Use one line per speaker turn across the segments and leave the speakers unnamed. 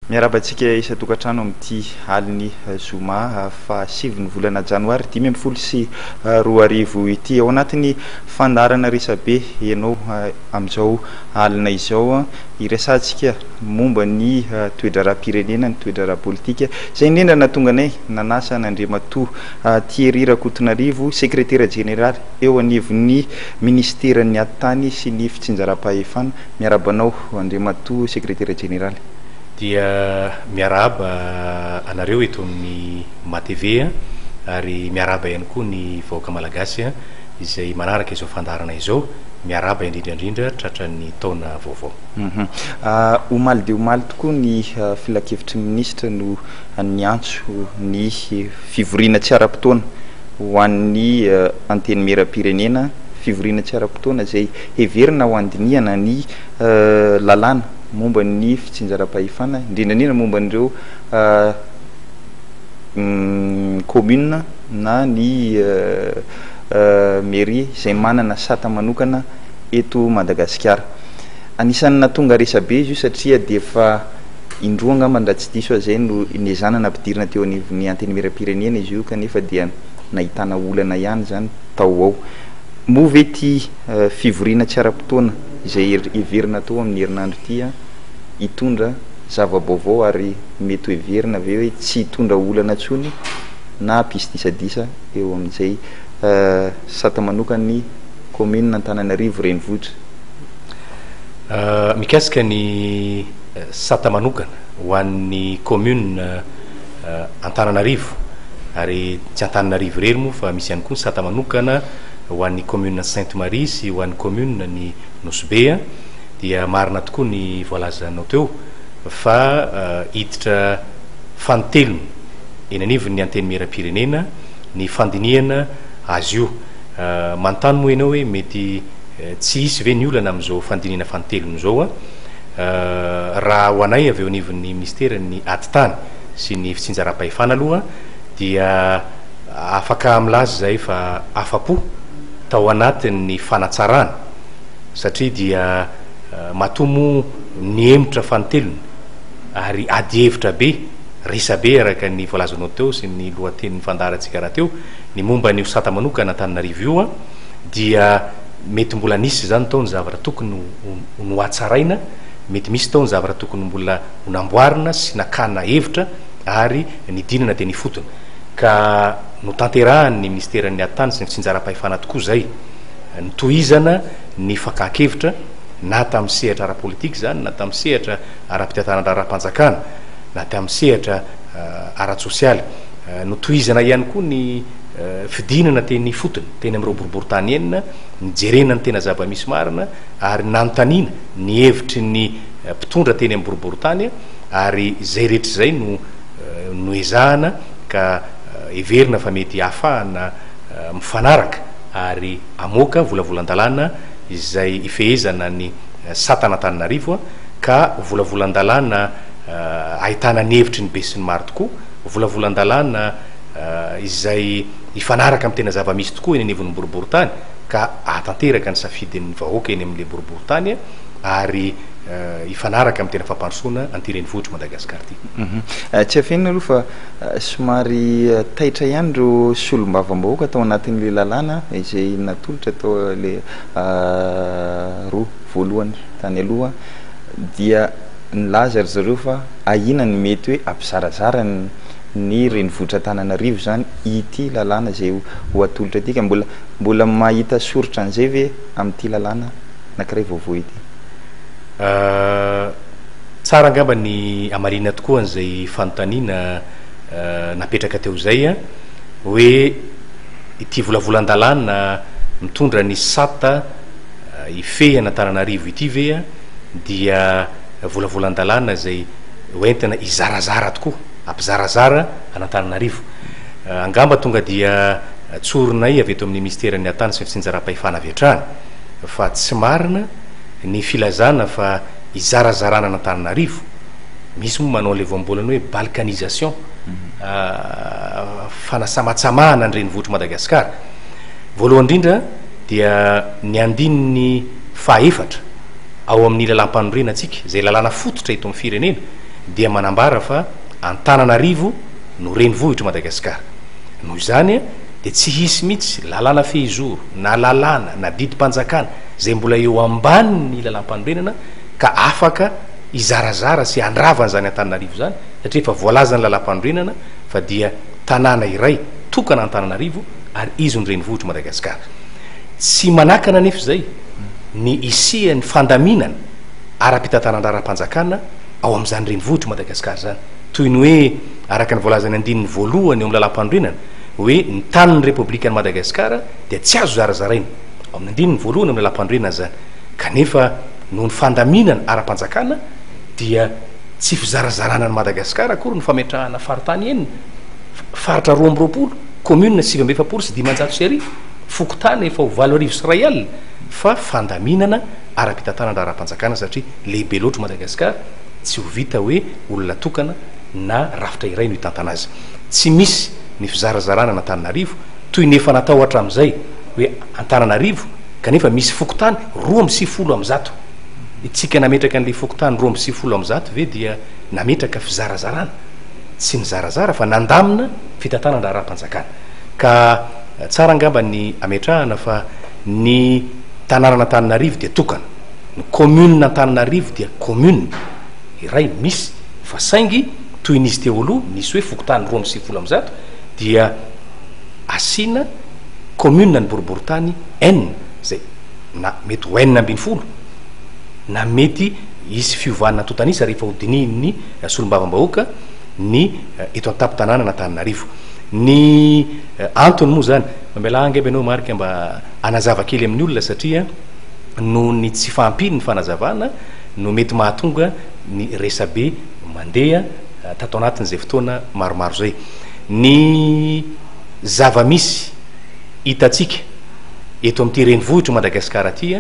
Miarahaba antsika isan-tokantrano amin'ity alin'ny zoma fahasivin'ny volana janoary 2015 ity. Ao anatin'ny fandaharana resabe ianao amin'izao alina izao, iresahantsika momba ny toe-draharaham-pirenena, ny toe-draharaha politika. Izay indrindra nahatonga anay nanasa an'Andriamatoa Thierry Rakotonarivo, sekretera jeneraly eo anivon'ny minisiteran'ny Atitany sy ny fitsinjaram-pahefana. Miarahaba anao Andriamatoa sekretera jeneraly.
Dia miarahaba anareo eto amin'ny MATV ary miarahaba ihany koa ny vahoaka malagasy izay manaraka izao fandaharana izao. Miarahaba indrindra indrindra tratran'ny taona vaovao.
Omaly dia omaly tokoa ny filankevitry ny minisitra no niantso ny fivoriana tsy ara-potoana ho an'ny Antenimierampirenena, fivoriana tsy ara-potoana izay heverina ho handinihana ny lalàna momba ny fitsinjaram-pahefana, indrindra indrindra momba an'ireo commune na ny mairie izay manana sata manokana eto Madagasikara. Anisan'ny nahatonga resabe izy io satria dia efa indroa angamba raha tsy diso aho izay no nezahana nampidirina teo anivon'ny Antenimierampirenena izy io kanefa dia nahitana olana ihany izany tao ho ao. Moa ve ity fivoriana tsy ara-potoana izay heverina atao amin'ny herinandro ity hitondra zava-baovao ary mety ho heverina ve hoe tsy hitondra olana intsony na hampisy disadisa eo amin'izay sata manokan'ny kaominina Antananarivo Renivohitra?
Mikasika ny sata manokana ho an'ny kaominina Antananarivo ary tsy Antananarivo irery moa fa misy ihany koa ny sata manokana ho an'ny commune Sainte Marie sy ho an'ny commune ny Nosy Be dia marina tokoa ny voalazanao teo fa hiditra fanintelony eny anivon'ny Antenimierampirenena ny fandinihana azy io. Manontany moa ianao hoe mety tsy hisy ve ny olana amin'izao fandinihana fanintelony izao? Raha ho anay avy eo anivon'ny minisiteran'ny Atitany sy ny fitsinjaram-pahefana aloha dia Afaka milaza izahay fa afa-po tao anatin'ny fanatsarana satria dia matoa moa nihemotra fanintelony ary adihevitra be, resabe araka ny voalazanao teo sy ny lohatenin'ny fandaharantsika rahateo ny momba an'io sata manokana Antananarivo io dia mety mbola nisy izany tao ny zavatra tokony ho nohatsaraina, mety misy tao ny zavatra tokony mbola ho namboarina sy nakana hevitra ary nidinana teny ifotony. Ka notanterahan' ny minisiteran' ny Atitany sy ny fitsinjaram-pahefana tokoa izay. Notohizana ny fakàn-kevitra na tamin'ny sehatra ara-politika izany na tamin'ny sehatra ara-pitantanan-draharaham-panjakana na tamin'ny sehatra ara-tsosialy. Notohizana ihany koa ny fidinana teny ifotony, teny amin'ireo boriborintany enina, nijerena ny tena zava-misy marina ary nanontaniana ny hevitry ny mpitondra teny amin'ny boriborintany ary izay rehetra izay no noezahana ka heverina fa mety hahafahana mifanaraka ary hamoaka volavolan-dalàna izay hifehezana ny satan'Antananarivo ka volavolan-dalàna ahitana ny hevitry ny besinimaro tokoa, volavolan-dalàna izay hifanaraka amin'ny tena zava-misy tokoa eny anivon'ny boriborintany ka hahatanteraka ny safidin'ny vahoaka eny amin'ilay boriborintany ary hifanaraka amin'ny tena fampandrosoana an'ity renivohitr'i Madagasikara ity.
Tsy afenina aloha fa somary taitra ihany ireo solombavambahoaka tao anatin'ilay lalàna izay natolotra tao ilay roa voalohany tany aloha dia nilaza ry zareo fa ahiana ny mety hoe hampizarazara ny renivohitr'Antananarivo izany ity lalàna izay ho atolotra ity ka mbola mbola mahita soritra an'izay ve amin'ity lalàna anankiray vaovao ity?
Tsara angamba ny hamarina tokoa an'izay fanontaniana napetraka teo izay hoe ity volavolan-dalàna mitondra ny sata hifehy an'Antananarivo ity ve dia volavolan-dalàna izay hoentina hizarazara tokoa, hampizarazara an'Antananarivo. Angamba tonga dia tsorinay avy eto amin'ny minisiteran'ny Atany sy ny fitsinjaram-pahefana avy hatrany fa tsy marina ny filazana fa hizarazarana an'Antananarivo, misy moa manao an'ilay voambolana hoe balkanisation, fanasamatsamahana ny renivohitr'i Madagasikara. Voalohany indrindra dia ny andininy fahaefatra ao amin'ny lalàmpanorenantsika, izay lalàna fototra eto amin'ny firenena, dia manambara fa Antananarivo no renivohitr'i Madagasikara. Noho izany dia tsy hisy mihitsy lalàna fehizoro na lalàna na didim-panjakana izay mbola eo ambanin'ny lalàmpanorenana ka afaka hizarazara sy handrava an'izany Antananarivo izany satria efa voalazan'ny lalàmpanorenana fa dia tanàna iray tokana Antananarivo ary izy no renivohitr'i Madagasikara. Tsy manakana anefa izay ny hisian'ny fandaminana ara-pitantanan-draharaham-panjakana ao amin'izany renivohitr'i Madagasikara izany. Toy ny hoe, araka ny voalazan'ny andininy voalohany eo amin'ny lalàmpanorenana, hoe ny tanin'ny Repoblikan'i Madagasikara dia tsy azo zarazaraina. Ao amin'ny andininy voalohany amin'ny lalàmpanorenana izany. Kanefa, noho ny fandaminana ara-panjakana dia tsy fizarazarana an'i Madagasikara akory ny fametrahana faritany enina, faritra 22, commune 1549, fokontany efa ho 2100, fa fandaminana ara-pitantanan-draharaham-panjakana satria lehibe loatra Madagasikara, tsy ho vita hoe olona tokana na rafitra iray no hitantana azy. Tsy misy ny fizarazarana an'Antananarivo toy ny efa natao hatramin'izay hoe Antananarivo kanefa misy fokontany 192. Itsika nametraka an'ilay fokontany 192 ve dia nametraka fizarazarana? Tsy nizarazara fa nandamina fitantanan-draharaham-panjakana. Ka tsara angamba ny ametrahana fa ny tanànan'Antananarivo dia tokana, ny commune Antananarivo dia commune iray misy fa saingy toy ny izy teo aloha nisy hoe fokontany 192 dia asiana commune ny boriborintany enina izay na mety ho 16 na mety hisy fiovana antontan'isa rehefa ho dinihin'ny solombavambahoaka ny eto an-tampon-tanànan'Antananarivo. Ny antony moa izany, mamelà angamba ianao Marc mba hanazava kely amin'ny olona satria noho ny tsy fahampian'ny fanazavana no mety mahatonga ny resabe mandeha tato anatin'izay fotoana maromaro izay. Ny zava-misy hitantsika eto amin'ity renivohitr'i Madagasikara ity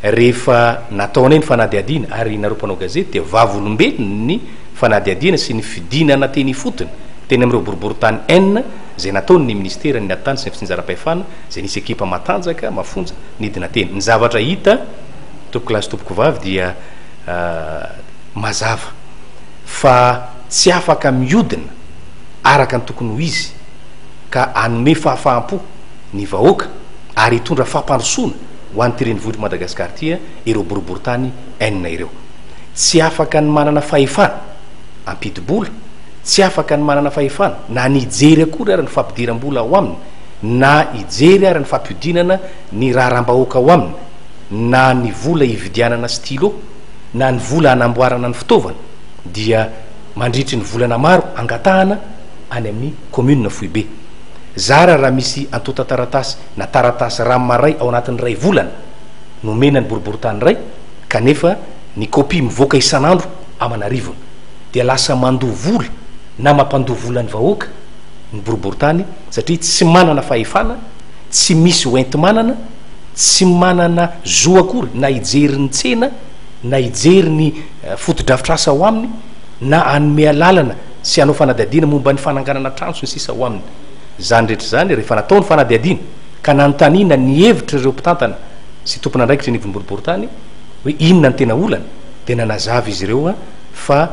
rehefa nataonay ny fanadihadiana ary nareo mpanao gazety dia vavolombelon'ny fanadihadiana sy ny fidinana teny ifotony teny amin'ireo boriborintany enina izay nataon'ny minisiteran'ny Atitany sy ny Fitsinjaram-pahefana izay nisy ekipa matanjaka mafonja nidina teny. Ny zavatra hita, tompokolahy sy tompokovavy, dia mazava fa tsy afaka mihodina araka ny tokony ho izy ka hanome fahafaham-po ny vahoaka ary hitondra fampandrosoana ho an'ity renivohitr'i Madagasikara ity ireo boriborintany enina ireo. Tsy afaka ny manana fahefana hampidi-bola, tsy afaka ny manana fahefana na ny hijery akory ara ny fampidiram-bola ao aminy, na hijery ara ny fampihodinana ny raharaham-bahoaka ao aminy, na ny vola hividianana stylo, na ny vola hanamboarana ny fitaovana, dia mandritry ny volana maro angatahana any amin'ny commune foibe. Zara raha misy antontan-taratasy na taratasy ram iray ao anatin'ny iray volana nomena ny boriborintany iray kanefa ny kopia mivoaka isan'andro aman'arivony. Dia lasa mandoa vola na mampandoa vola ny vahoaka ny boriborintany satria tsy manana fahefana, tsy misy hoenti-manana, tsy manana zo akory na hijery ny tsena na hijery ny fotodrafitrasa ao aminy na hanome alalana sy hanao fanadihadiana momba ny fananganana trano sy ny sisa ao aminy. Izany rehetra izany rehefa natao ny fanadihadiana ka nanontaniana ny hevitr'ireo mpitantana sy tompon'andraikitra eny ivon'ny boriborintany hoe inona ny tena olana dia nanazava izy ireo fa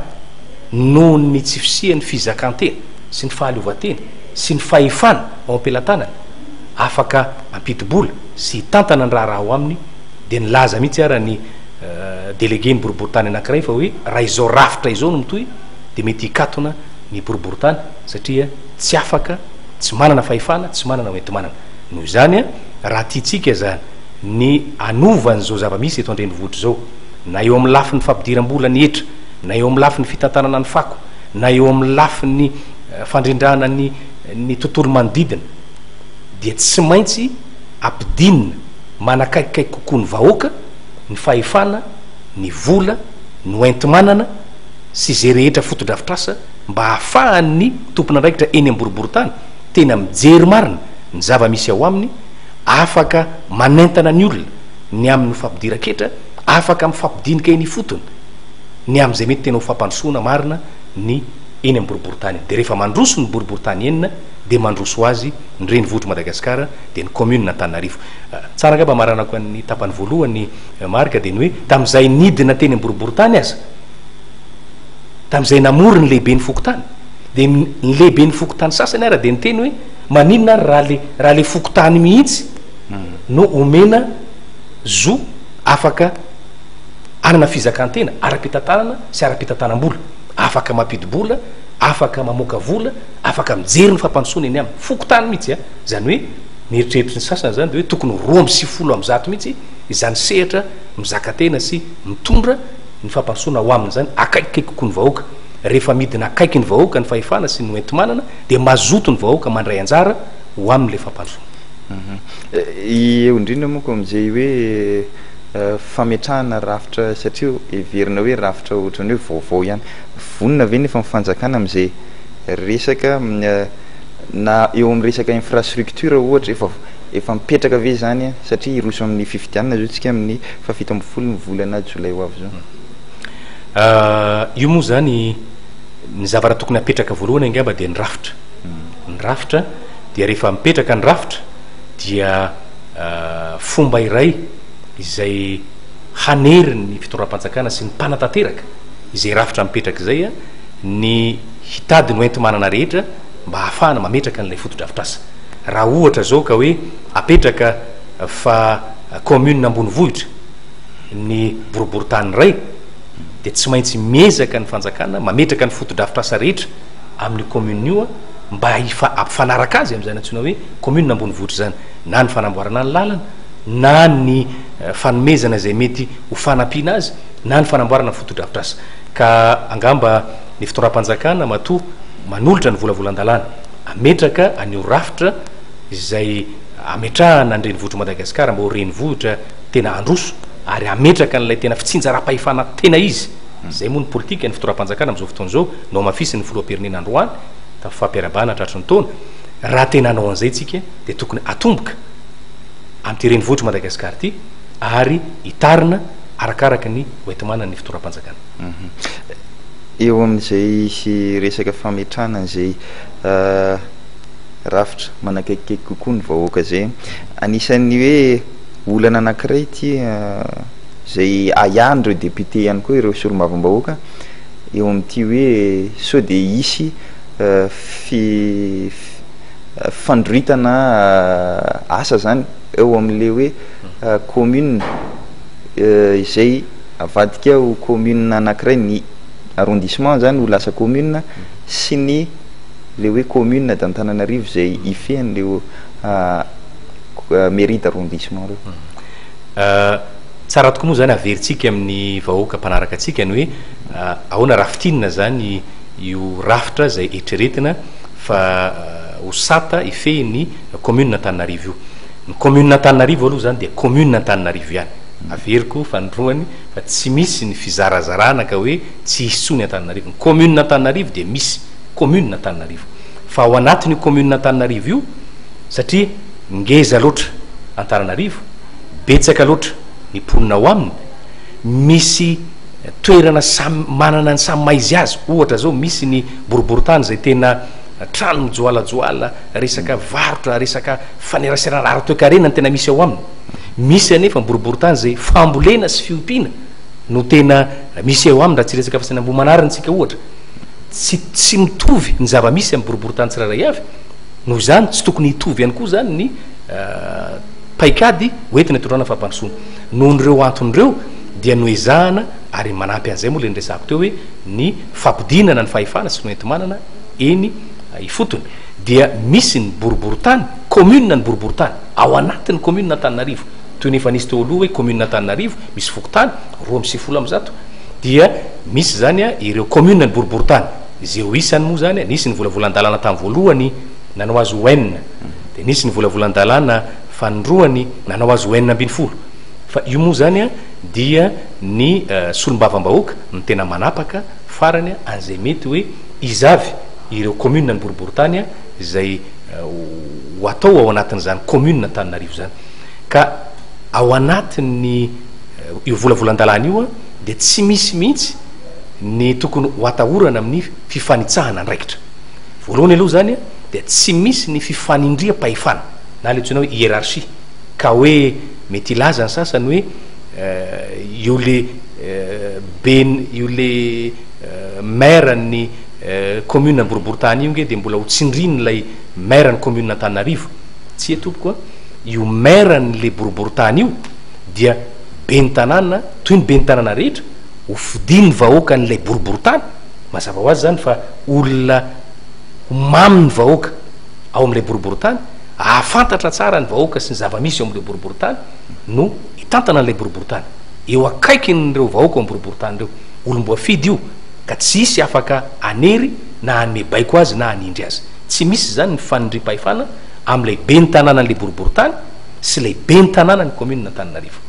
noho ny tsy fisian'ny fizakan-tena sy ny fahaleovantena sy ny fahefana ao am-pelatanany afaka hampidi-bola sy hitantana ny raharaha ao aminy dia nilaza mihitsy ara ny délégué ny boriborintany anankiray fa hoe raha izao rafitra izao no mitohy dia mety hikatona ny boriborintany satria tsy afaka, tsy manana fahefana, tsy manana hoenti-manana. Noho izany, raha tiantsika izany ny hanova an'izao zava-misy eto an-drenivohitra izao, na eo amin'ny lafiny fampidiram-bola ny hetra, na eo amin'ny lafiny fitantanana ny fako, na eo amin'ny lafiny fandrindrana ny ny tontolo manodidina, dia tsy maintsy ampidinina manakaikikaiky kokoa ny vahoaka ny fahefana, ny vola, ny hoenti-manana sy izay rehetra fotodrafitrasa mba hahafahan'ny tompon'andraikitra eny am-boriborintany tena mijery marina ny zava-misy ao aminy, afaka manentana ny olona ny amin'ny ho fampidiran-ketra, afaka mifampidinika eny ifotony ny amin'izay mety tena ho fampandrosoana marina ny eny amin'ny boriborintany eny. Dia rehefa mandroso ny boriborintany enina dia mandroso ho azy ny renivohitr'i Madagasikara dia ny commune Antananarivo. Tsara angamba hamaranako an'ny tapany voalohany Marc dia ny hoe tamin'izahay nidina teny am-boriborintany aza. Tamin'izay namory ny lehiben'ny fokontany, dia ny lehiben'ny fokontany sasany ara dia niteny hoe maninona ary raha le raha le fokontany mihitsy no omena zo afaka hanana fizakan-tena ara-pitantanana sy ara-pitantanam-bola, afaka mampidi-bola, afaka mamoaka vola, afaka mijery ny fampandrosoana eny aminy. Fokontany mihitsy a! Izany hoe ny eritreritry ny sasany izany dia hoe tokony ho 192 mihitsy izany sehatra mizaka tena sy mitondra ny fampandrosoana ho aminy izany akaikikaiky kokoa ny vahoaka. Rehefa midina akaiky ny vahoaka ny fahefana sy ny hoenti-manana dia mazoto ny vahoaka mandray anjara ho amin'ilay fampandrosoana.
Eo indrindra manko amin'izay hoe fametrahana rafitra satria heverina hoe rafitra ohatran'ny hoe vaovao ihany. Vonona ve nefa ny fanjakana amin'izay resaka na eo amin'ny resaka infrastructure ohatra efa efa mipetraka ve izany satria hiroso amin'ny fifidianana izao tsika amin'ny faha 17 ny volana jolay ho avy izao?
Io moa izany ny zavatra tokony hapetraka voalohany angamba dia ny rafitra. Ny rafitra dia rehefa mipetraka ny rafitra dia fomba iray izay hanery ny fitondram-panjakana sy ny mpanatanteraka izay rafitra mipetraka izay ny hitady ny hoenti-manana rehetra mba hahafahana mametraka an'ilay fotodrafitrasa. Raha ohatra izao ka hoe apetraka fa commune ambonivohitra ny boriborintany iray dia tsy maintsy miezaka ny fanjakana mametraka ny fotodrafitrasa rehetra amin'io commune io mba hifa- hampifanaraka azy amin'izany antsoina hoe commune ambonivohitra izany, na ny fanamboarana ny lalana, na ny fanomezana izay mety ho fanampiana azy, na ny fanamboarana fotodrafitrasa. Ka angamba ny fitondram-panjakana matoa manolotra ny volavolan-dalàna hametraka an'io rafitra izay hametrahana ny renivohitr'i Madagasikara mba ho renivohitra tena handroso ary hametraka an'ilay tena fitsinjaram-pahefana tena izy. Izay moa ny politika ny fitondram-panjakana amin'izao fotoana izao, nohamafisin'ny filoham-pirenena androany tamin'ny fampiarahabana tratry ny taona. Raha tena hanao an'izay isika dia tokony hatomboka amin'ity renivohitr'i Madagasikara ity ary hitarina arakaraka ny hoenti-manana ny fitondram-panjakana.
Eo amin'izay resaka fametrahana an'izay rafitra manakaikikaiky kokoa ny vahoaka izay, anisan'ny hoe olana anankiray ity izay ahiahin'ireo député ihany koa ireo solombavambahoaka eo amin'ity hoe sao dia hisy fi- fandroritana asa zany eo amin'le hoe commune izay avadika ho commune anankiray ny arrondissement zany ho lasa commune sy ny le hoe commune d'Antananarivo izay hifehy an'ireo mairie d'arrondissement ireo.
Tsara tokoa moa zany averintsika amin'ny vahoaka mpanaraka antsika ny hoe ahoana raha fintinina zany io rafitra izay eritreretina fa ho sata hifehy ny commune Antananarivo io. Ny commune Antananarivo aloha zany dia commune Antananarivo ihany. Averiko fanindroany fa tsy misy ny fizarazarana ka hoe tsy hisy intsony Antananarivo. Ny commune Antananarivo dia misy commune Antananarivo. Fa ao anatin'io commune Antananarivo io, satria ngeza loatra Antananarivo, betsaka loatra ny mponina ao aminy, misy toerana samy manana ny samy maha izy azy, ohatra zao misy ny boriborintany izay tena trano mijoalajoala, resaka varotra, resaka faneraserana ara-toekarena no tena misy ao aminy, misy anefa ny boriborintany izay fambolena sy fiompiana no tena misy eo aminy, raha tsy hiresaka afa-tsy ny Ambohimanarina isika ohatra, tsy tsy mitovy ny zava-misy amin'ny boriborintany tsirairay avy, noho izany tsy tokony hitovy ihany koa izany ny paikady hoentina hitondrana fampandrosoana. Noho ireo antony ireo dia noezahana ary manampy an'izay moa ilay niresahako teo hoe ny fampidinana ny fahefana sy ny hoenti-manana eny ifotony dia misy ny boriborintany, commune ny boriborintany, ao anatin'ny commune Antananarivo, toy ny efa nisy teo aloha hoe commune Antananarivo misy fokontany 192 dia misy izany ireo commune ny boriborintany, izay ho isany moa izany, nisy ny volavolan-dalàna tamin'ny voalohany nanao azy ho enina, dia nisy ny volavolan-dalàna fanindroany nanao azy ho 16, fa io moa izany dia ny solombavambahoaka no tena manapaka farany an'izay mety hoe iza avy ireo commune ny boriborintany izay ho atao ao anatin'izany commune Antananarivo izany. Ka ao anatin'ny io volavolan-dalàna io dia tsy misy mihitsy ny tokony ho atahorana amin'ny fifanitsahana andraikitra. Voalohany aloha izany dia tsy misy ny fifanindriam-pahefana na ilay antsoina hoe hiérarchie ka hoe mety hilaza ny sasany hoe io le ben io le. maire ny commune boriborintany io nge dia mbola ho tsindrin'ilay maire ny commune Antananarivo. Tsia tompoko a, io maire n'le boriborintany io dia ben'ny tanàna toy ny ben'ny tanàna rehetra, ho fidin'ny vahoakan'ilay boriborintany, mazava ho azy izany fa olona ho mamin'ny vahoaka ao amin'ilay boriborintany, hahafantatra tsara ny vahoaka sy ny zava-misy eo amin'ireo boriborintany no hitantana an'ilay boriborintany. Eo akaikin'ireo vahoaka ao amin'ny boriborintany ireo. Olom-boafidy io ka tsy hisy afaka hanery na hanome baiko azy na hanindry azy. Tsy misy izany ny fanindriam-pahefana amin'ilay ben'ny tanànan'ilay boriborintany sy ilay ben'ny tanànan'ny kaominina Antananarivo.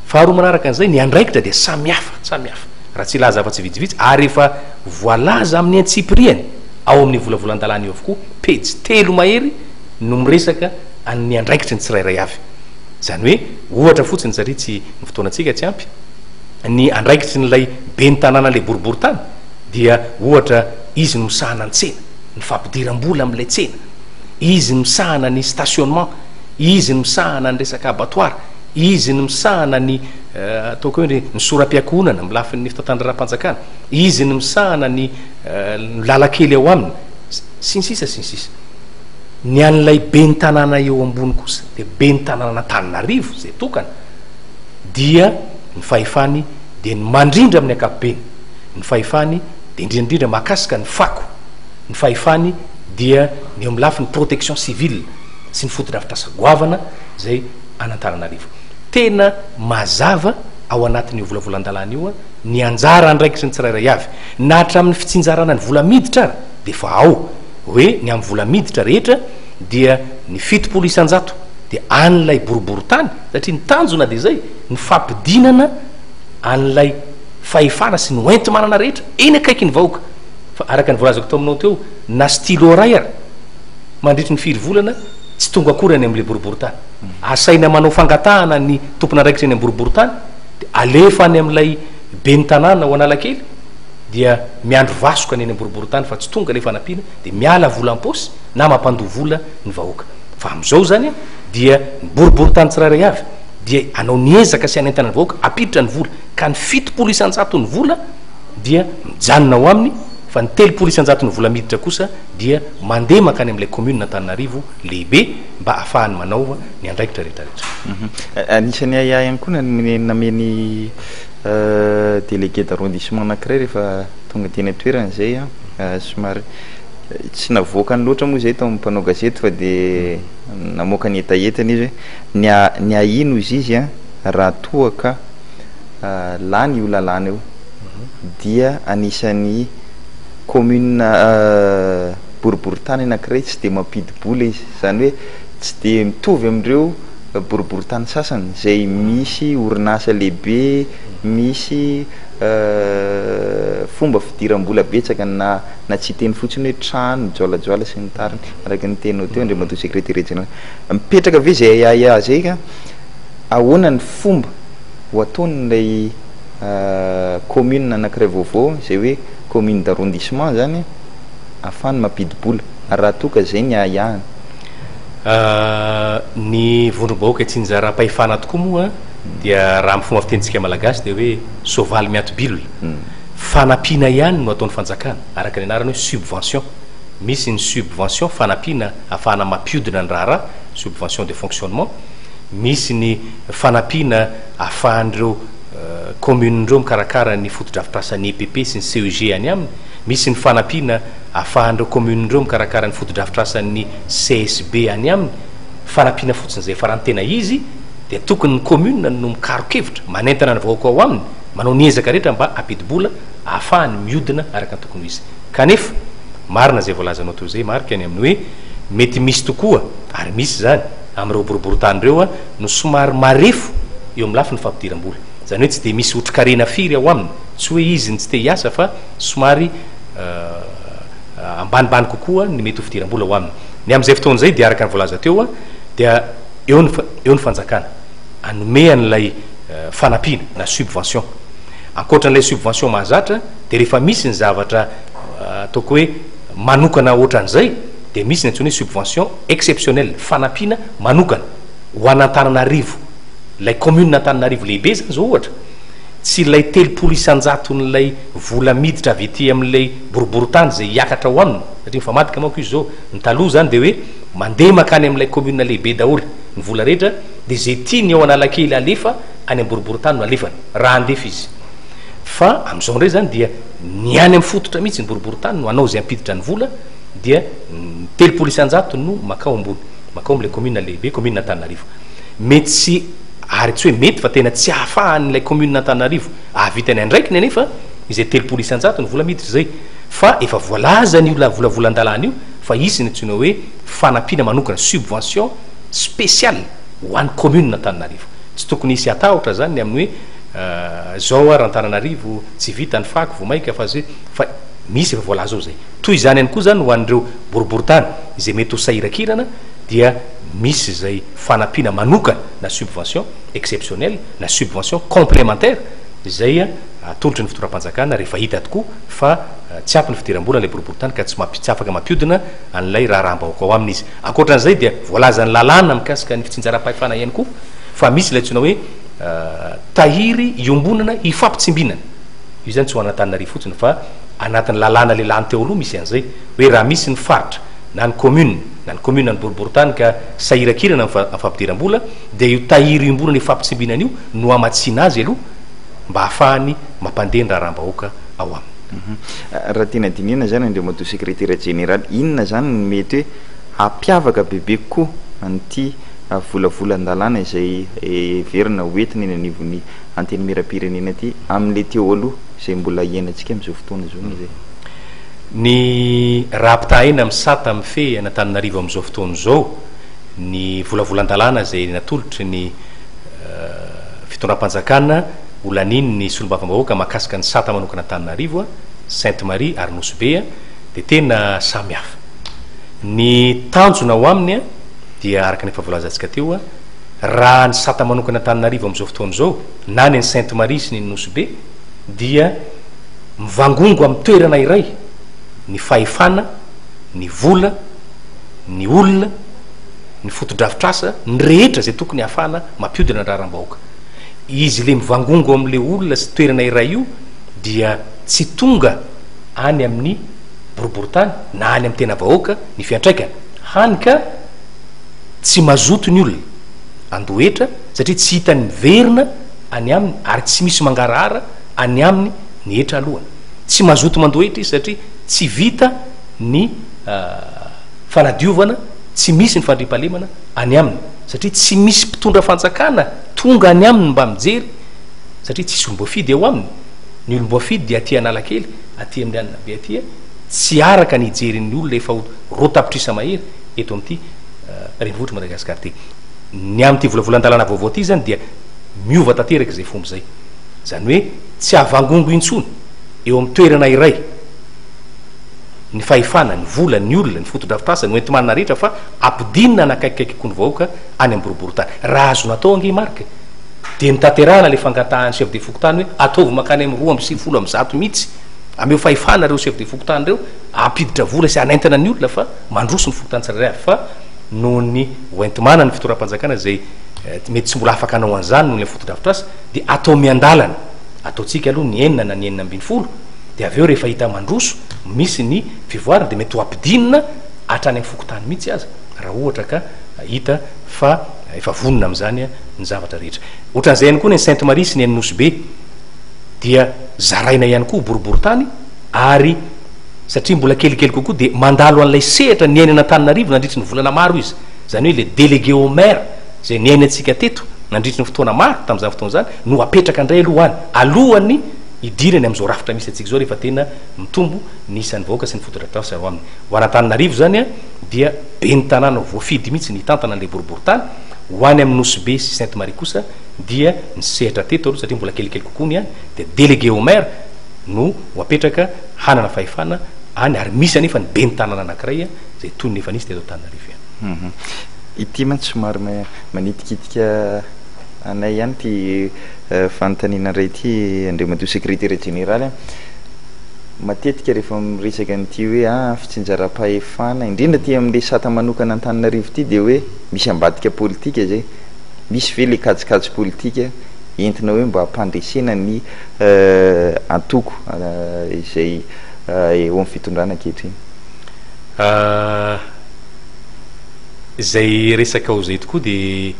Faharoa manaraka an'izay, ny andraikitra dia samy hafa, samy hafa, raha tsy hilaza afa-tsy vitsivitsy, ary efa voalaza amin'ny antsipiriany ao amin'ny volavolan-dalàna io avokoa, pejy telo mahery no miresaka an'ny andraikitry ny tsirairay avy. Izany hoe, ohatra fotsiny satria tsy, ny fotoanantsika tsy ampy, ny andraikitrin'ilay ben'ny tanàna ilay boriborintany dia ohatra izy no misahana ny tsena, ny fampidiram-bola amin'ilay tsena, izy no misahana ny stationnement, izy no misahana ny resaka abattoir, izy no misahana ny ataoko hoe ny sora-piankohonana amin'ny lafiny fitantandraharaha-panjakana, izy no misahana ny lalan-kely ao aminy, sy ny sisa sy ny sisa. Ny an'ilay ben'ny tanàna eo ambony kosa dia ben'ny tanànan'Antananarivo izay tokana dia ny fahefany dia ny mandrindra amin'ny ankapobeny, ny fahefany dia indrindra indrindra mahakasika ny fako, ny fahefany dia ny eo amin'ny lafiny protection civile sy ny fotodrafitrasa goavana izay an'Antananarivo. Tena mazava ao anatin'io volavolan-dalàna io ny anjara andraikitry ny tsirairay avy. Na hatramin'ny fitsinjarana ny vola miditra ara dia efa ao hoe ny amin'ny vola miditra rehetra dia ny 70% dia an'ilay boriborintany satria ny tanjona dia izay, ny fampidinana an'ilay fahefana sy ny hoenti-manana rehetra eny akaikin'ny vahoaka. Fa araka ny voalazako tao aminao teo, na stylo iray ara mandritry ny firy volana tsy tonga akory any amin'ilay boriborintany. Asaina manao fangatahana ny tompon'andraikitra eny amin'ny boriborintany dia alefa any amin'ilay ben'ny tanàna ao Analakely dia miandry vasoka ny eny amin'ny boriborintany fa tsy tonga ilay fanampiana dia miala vola am-paosy na mampandoa vola ny vahoaka. Fa amin'izao izany dia ny boriborintany tsirairay avy dia hanao ny ezaka sy hanentana ny vahoaka hampiditra ny vola ka ny 70 isan-jaton'ny vola dia mijanona ao aminy fa ny 30 isan-jaton'ny vola miditra kosa dia mandeha mankany amin'ilay commune Antananarivo lehibe mba ahafahany manao ny andraikitra rehetra rehetra.
Anisan'ny ahiahy ihany koa ny namen'ny délégué d'arrondissement anankiray rehefa tonga teny an-toerana izay an, somary tsy navoakany loatra moa izay tao amin'ny mpanao gazety fa dia namoaka ny hetahetany izy hoe ny ny ahiany hozy izy an raha toa ka lany io lalàna io dia anisan'ny commune boriborintany anankiray tsy dia mampidi-bola izy, izany hoe tsy dia mitovy amin'ireo boriborintany sasany izay misy orinasa lehibe, misy fomba fidiram-bola betsaka na na tsy hiteny fotsiny hoe trano mijoalajoala sy ny tariny, araka ny teninao teo Andriamatoa Sekretera Jeneraly. Mipetraka ve izay ahiahy izay ka ahoana ny fomba ho ataon'ilay commune anankiray vaovao izay hoe commune d'arrondissement izany ahafahany mampidi-bola raha toa ka izay ny ahiahiny?
Ny vondrom-bahoaka itsinjaram-pahefana tokoa moa dia raha amin'ny fomba fitenintsika malagasy dia hoe soavaly miato-bilona. Fanampiana ihany no ataon'ny fanjakana, araka ny anarany hoe subvention. Misy ny subvention, fanampiana ahafahana mampiodina ny raharaha, subvention de fonctionnement. Misy ny fanampiana ahafahan'ireo communes ireo mikarakara ny fotodrafitrasan'ny EPP sy ny CEG any aminy. Misy ny fanampiana ahafahan'ireo communes ireo mikarakara ny fotodrafitrasan'ny CSB any aminy. Fanampiana fotsiny izay fa raha ny tena izy dia tokony ny commune no mikaro-kevitra, manentana ny vahoaka ao aminy, manao ny ezaka rehetra mba hampidi-bola ahafahany miodina araka ny tokony ho izy. Kanefa, marina izay voalazanao teo izay Marc ny amin'ny hoe mety misy tokoa, ary misy izany, amin'ireo boriborintany ireo no somary marefo eo amin'ny lafiny fampidiram-bola. Izany hoe tsy dia misy otrikarena firy ao aminy, tsy hoe izy no tsy te hiasa fa somary ambanimbany kokoa ny mety ho fidiram-bola ao aminy. Ny amin'izay fotoana izay dia araka ny voalaza teo dia eo ny eo ny fanjakana hanome an'ilay fanampiana na subvention. Ankoatra an'ilay subvention mahazatra dia rehefa misy ny zavatra ataoko hoe manokana ohatran'izay dia misy ny antsoina hoe subvention exceptionnelle, fanampiana manokana ho an'Antananarivo, ilay commune Antananarivo lehibe izany izao ohatra. Tsy ilay 30 isan-jaton'ilay vola miditra avy ety amin'ilay boriborintany izay hiakatra ao aminy, satria mifamadika manko izy izao, ny taloha izany dia hoe mandeha mankany amin'ilay commune lehibe daholo ny vola rehetra dia izay tiany ao Analakely alefa any amin'ny boriborintany no alefany raha handefa izy. Fa amin'izao indray izany dia ny any amin'ny fototra mihitsy ny boriborintany no hanao izay hampiditra ny vola dia ny 30% no mankao ambony, mankao amin'ilay commune lehibe, commune Antananarivo. Mety tsy ary tsy hoe mety fa tena tsy ahafahan'ilay commune Antananarivo ahavita ny andraikiny anefa izay 30% ny vola miditra izay fa efa voalazan'io volavolan-dalàna io fa hisy ny antsoina hoe fanampiana manokana, subvention spéciale, ho an'ny commune Antananarivo. Tsy tokony hisy hatahotra izany ny amin'ny hoe izao ary Antananarivo tsy vita ny fako vao mainka fa fa misy efa voalaza ao izay. Toy izany ihany koa izany ho an'ireo boriborintany izay mety ho sahirakirana dia misy izay fanampiana manokana na subvention exceptionnelle na subvention complémentaire izay atolotry ny fitondram-panjakana rehefa hita tokoa fa tsy ampy ny fidiram-bola ilay boriborintany ka tsy tsy afaka mampiodina an'ilay raharaham-bahoaka ao aminy izy. Ankoatra an'izay dia voalazan'ny lalàna mikasika ny fitsinjaram-pahefana ihany koa fa misy ilay antsoina hoe tahiry iombonana hifampitsimbinana. Io izany tsy ho an'Antananarivo fotsiny fa anatin'ny lalàna ilay lany teo aloha misy an'izay hoe raha misy ny faritra na ny commune na ny commune na ny boriborintany ka sahirakirana amin'ny fampidiram-bola dia io tahiry iombonana ifampitsimbinana io no hamatsiana azy aloha mba hahafahany mampandeha ny raharaham-bahoaka ao aminy.
Raha tena dinihana izany Andriamatoa Sekretera Jeneraly, inona izany no mety hoe hampiavaka bebe kokoa an'ity volavolan-dalàna izay heverina ho entina eny anivon'ny Antenimierampirenena ity amin'ilay teo aloha izay mbola iainantsika amin'izao fotoana izao moa izay?
Ny raha ampitahaina amin'ny sata mifehy an'Antananarivo amin'izao fotoana izao, ny volavolan-dalàna izay natolotry ny fitondram-panjakana ho lanian'ny solombavambahoaka mahakasika ny sata manokana Antananarivo, Sainte Marie ary Nosy Be dia tena samy hafa. Ny tanjona ao aminy dia araka ny efa voalazantsika teo, raha ny sata manokana Antananarivo amin'izao fotoana izao na ny any Sainte Marie sy ny any Nosy Be dia mivangongo amin'ny toerana iray ny fahefana, ny vola, ny olona, ny fotodrafitrasa, ny rehetra izay tokony hahafahana mampiodina ny raharaham-bahoaka. Izy ilay mivangongo amin'ilay olona sy toerana iray io dia tsy tonga any amin'ny boriborintany na any amin'ny tena vahoaka ny fiantraikany, hany ka tsy mazoto ny olona handoa hetra satria tsy hitany miverina any aminy ary tsy misy mangarahara any aminy ny hetra alohany. Tsy mazoto mandoa hetra izy satria tsy vita ny fanadiovana, tsy misy ny fandriampahalemana any aminy satria tsy misy mpitondra fanjakana tonga any aminy mba mijery satria tsisy olom-boafidy ao aminy, ny olom-boafidy dia aty Analakely, aty amin'ny alina be aty, tsy araka ny hijerin'ny olona efa ho 2 tapitrisa mahery eto amin'ity renivohitr'i Madagasikara ity. Ny amin'ity volavolan-dalàna vaovao ity izany dia miova tanteraka izay fomba izay. Izany hoe tsy havangongo intsony eo amin'ny toerana iray ny fahefana, ny vola, ny olona, ny fotodrafitrasa, ny hoenti-manana rehetra fa ampidinina hanakaikikaiky koa ny vahoaka any amin'ny boriborintany. Raha azo natao ange i Marc dia notanterahana ilay fangatahan'ny chef de fokontany hoe ataovy mankany amin'ny 192 mihitsy, ameo fahefana ireo chef de fokontany ireo hampiditra vola sy hanaintana ny olona fa mandroso ny fokontany tsirairay avy fa noho ny hoenti-manana ny fitondram-panjakana izay mety tsy mbola afaka hanao an'izany noho ilay fotodrafitrasa dia atao miandalana, ataontsika aloha ny enina na ny 16 dia avy eo rehefa hita mandroso misy ny fivoarana dia mety ho ampidinina hatrany amin'ny fokontany mihitsy aza raha ohatra ka hita fa efa vonona amin'izany ny zavatra rehetra. Ohatran'izay ihany koa ny any Sainte Marie sy ny any Nosy Be dia zaraina ihany koa ho boriborintany ary satria mbola kelikely kokoa dia mandalo an'ilay sehatra niainana Antananarivo nandritry ny volana maro izy, izany hoe ilay délégué au maire izay niainantsika teto nandritry ny fotoana maro tamin'izany fotoana izany no apetraka indray aloha any alohan'ny hidirany amin'izao rafitra misy antsika izao rehefa tena mitombo ny isan'ny vahoaka sy ny fotodrafitrasa ao aminy. Ho an'Antananarivo izany dia ben'ny tanàna voafidy mihitsy ny hitantana an'ilay boriborintany, ho any amin'ny Nosy Be sy Sainte Marie kosa dia ny sehatra teto aloha satria mbola kelikely kokoa ny any dia délégué au maire no ho apetraka hanana fahefana any ary misy anefa ny ben'ny tanàna anankiray izay toy ny efa nisy teto Antananarivo ihany.
Ity mantsy somary manitikitika anay ihany ity fanontaniana iray ity Andriamatoa Sekretera Jeneraly a. Matetika rehefa miresaka an'ity hoe ah fitsinjaram-pahefana, indrindra aty amin'ilay sata manokana Antananarivo ity dia hoe misy ambadika politika izay. Misy ve ilay kajikajy politika? entina hoe mba hampandresena ny antoko izay eo amin'ny fitondrana ankehitriny?
Izay resaka ao izay tokoa dia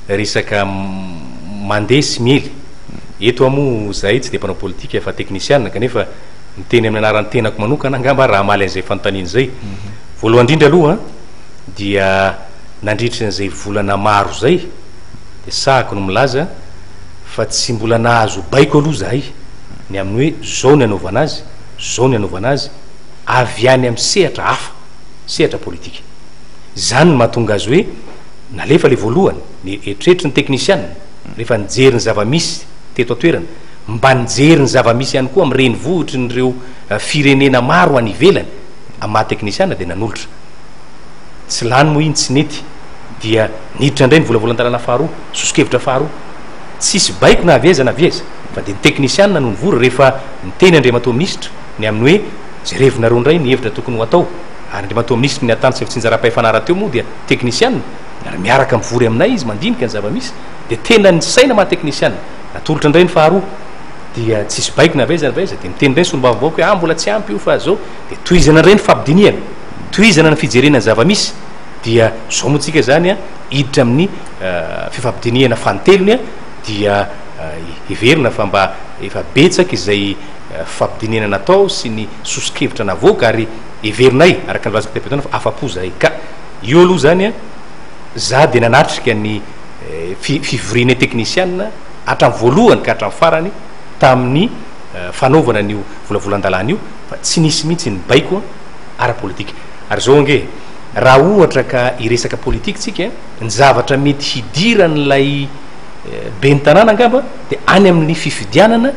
resaka mandeha sy miely. Eto aho moa izahay tsy dia mpanao politika fa teknisiana kanefa miteny amin'ny anaran'ny tenako manokana angamba aho raha hamaly an'izay fanontaniana izay. Voalohany indrindra aloha dia nandritry an'izay volana maro izay dia sahako no milaza fa tsy mbola nahazo baiko aloha izahay ny amin'ny hoe izao ny hanaovana azy, izao ny hanaovana azy avy any amin'ny sehatra hafa, sehatra politika. Izany no mahatonga azy hoe nalefa ilay voalohany, ny eritreritry ny teknisiana rehefa nijery ny zava-misy teto an-toerana, mba nijery ny zava-misy ihany koa amin'ny renivohitry ny ireo firenena maro any ivelany, amin'ny maha teknisiana dia nanolotra. Tsy lany moa iny, tsy nety, dia niditra indray ny volavolan-dalàna faharoa, soso-kevitra faharoa. Tsisy baiko na avy aiza na avy aiza, fa dia ny teknisiana no nivory rehefa niteny Andriamatoa Minisitra ny amin'ny hoe jerevonareo indray ny hevitra tokony ho atao, ary Andriamatoa Minisitry ny Atany sy Fitsinjaram-pahefana rahateo moa dia teknisiana, ary miaraka mivory aminay izy mandinika ny zava-misy, dia tena ny saina maha teknisiana. Natolotra indray ny faharoa, dia tsisy baiko na avy aiza na avy aiza, dia miteny indray ny solombavambahoaka hoe ah mbola tsy ampy io fa zao, dia tohizana indray ny fampidinihana, tohizana ny fijerena ny zava-misy, dia zao moa tsika izany an, hiditra amin'ny fifampidinihana fanintelony dia heverina fa mba efa betsaka izay fifampidinihana natao sy ny soso-kevitra navoaka ary heverinay araka ny voalazako teto am-piandohana fa afa-po izahay ka io aloha izany za dia nanatrika ny fivorianay teknisiana hatramin'ny voalohany ka hatramin'ny farany tamin'ny fanaovana an'io volavolan-dalàna io fa tsy nisy mihitsy ny baiko ara-politika ary izao ange Raha ohatra ka hiresaka politika tsika, ny zavatra mety hidiran'ilay ben'ny tanàna angamba dia any amin'ny fifidianana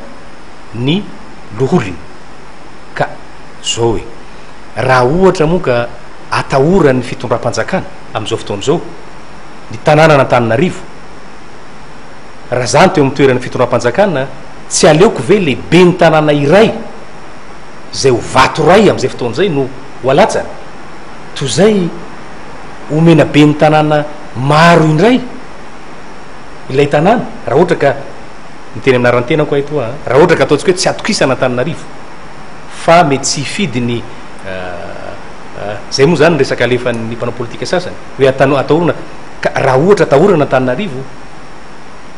ny loholona. Ka zao e, raha ohatra moa ka atahoran'ny fitondram-panjakana amin'izao fotoana izao ny tanànan'Antananarivo, raha za no teo amin'ny toeran'ny fitondram-panjakana, tsy aleoko ve le ben'ny tanàna iray izay ho vato iray amin'izay fotoana izay no ho alatsany? Toy izay omena ben'ny tanàna maro indray ilay tanàna, raha ohatra ka, miteny amin'ny anaran'ny tenako aho etoa an, raha ohatra ka ataontsika hoe tsy atokisana Antananarivo fa mety tsy hifidy ny, izay moa izany ny resaka alefan'ny mpanao politika sasany, hoe atahorana, ka raha ohatra atahorana Antananarivo,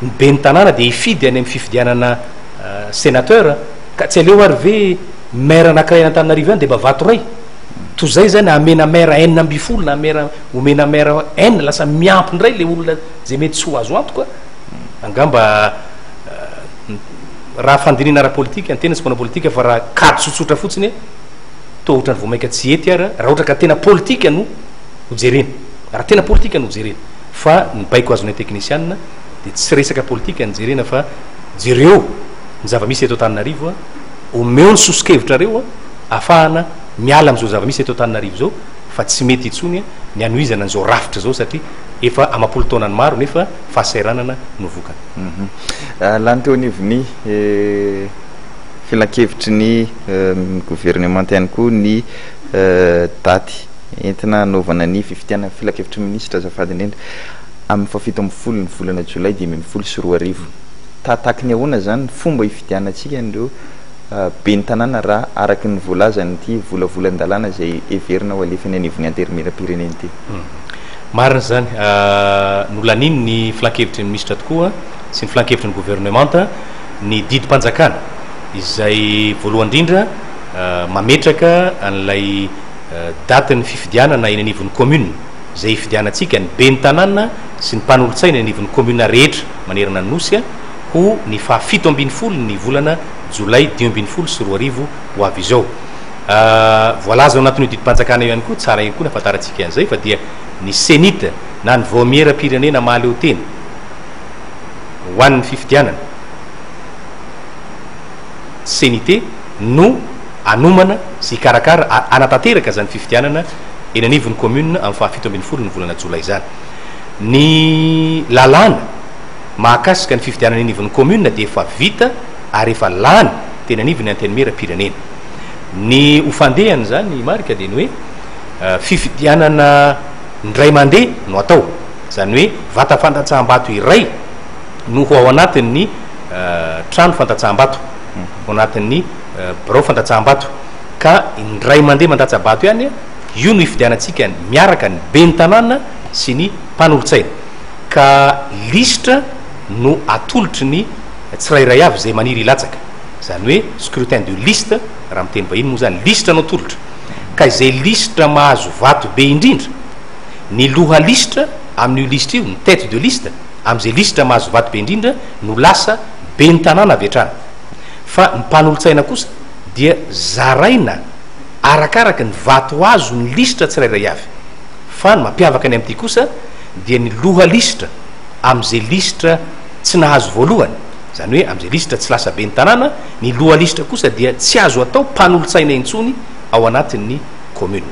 ny ben'ny tanàna dia hifidy any amin'ny fifidianana sénateur, ka tsy aleo ary ve maire anankiray any Antananarivo ihany dia mba vato iray? Toy izay zany amena maire 16 na maire omena maire N lasa miampy indray le olona zay mety tsy ho azo antoka angamba raha fandinihana ara-politika ny tena tsy mpanao politika fa raha kajy tsotsotra fotsiny toa ohatrany vao maika tsy hety ara raha ohatra ka tena politika no ho jerena raha tena politika no jerena fa ny baiko azonay teknisianina dia tsy resaka politika ny jerena fa jereo ny zava-misy eto Antananarivo a omeo ny soso-kevitrareo a afahana miala amin'izao zava-misy eto Antananarivo izao fa tsy mety intsony ny hanohizana an'izao rafitra izao satria efa amam-polo taonany maro nefa fahasahiranana no vokany.
Lany teo anivon'ny filankevitry ny governemanta ihany koa ny daty entina hanaovana ny fifidianana filankevitry ny minisitra azafady indrindra amin'ny faha-17 ny volana jolay 2015. Tahataky ny ahoana izany ny fomba hifidianantsika an'ireo Ben'ny tanàna raha araka ny voalazan'ity volavolan-dalàna izay heverina ho alefa eny anivon'ny Antenimierampirenena ity.
Marina izany. Nolanian'ny Filankevitry ny Minisitra tokoa sy ny Filankevitry ny Governemanta ny didim-panjakana izay voalohany indrindra mametraka an'ilay datin'ny fifidianana eny anivon'ny commune izay hifidianantsika ny Ben'ny tanàna sy ny mpanolotsaina eny anivon'ny commune rehetra manerana ny Nosy ho ny faha 17 ny volana jolay 2015 ho avy izao. Voalaza ao anatin'io didim-panjakana io ihany koa, tsara ihany koa ny ahafantarantsika an'izay, fa dia ny Cenit na ny Vaomieram-pirenena mahaleotena ho an'ny fifidianana, Cenit, no hanomana sy hikarakara ary hanatanteraka izany fifidianana eny anivon'ny commune amin'ny faha 17 ny volana jolay izany. Ny lalàna mahakasika ny fifidianana eny anivon'ny commune dia efa vita ary efa lany teny anivon'ny Antenimierampirenena. Ny ho fandehany izany Marc dia ny hoe fifidianana indray mandeha no atao, izany hoe vata fandatsaham-bato iray no ho ao anatin'ny trano fandatsaham-bato, ao anatin'ny birao fandatsaham-bato, ka indray mandeha mandatsa-bato ihany, io no ifidianantsika miaraka ny ben'ny tanàna sy ny mpanolotsaina, ka lisitra no atolotry ny tsirairay avy izay maniry hilatsaka, izany hoe scrutin de liste raha miteny vahiny moa izany, lisitra no atolotra, ka izay lisitra mahazo vato be indrindra, ny loha lisitra amin'io lisitra io, ny tête de liste, amin'izay lisitra mahazo vato be indrindra no lasa ben'ny tanàna avy hatrany. Fa ny mpanolotsaina kosa dia zaraina arakaraka ny vato azo ny lisitra tsirairay avy. Fa ny mampiavaka ny amin'ity kosa dia ny loha lisitra amin'izay lisitra tsy nahazo voalohany, izany hoe amin'izay lisitra tsy lasa ben'ny tanàna, ny loha lisitra kosa dia tsy azo atao mpanolotsaina intsony ao anatin'ny commune.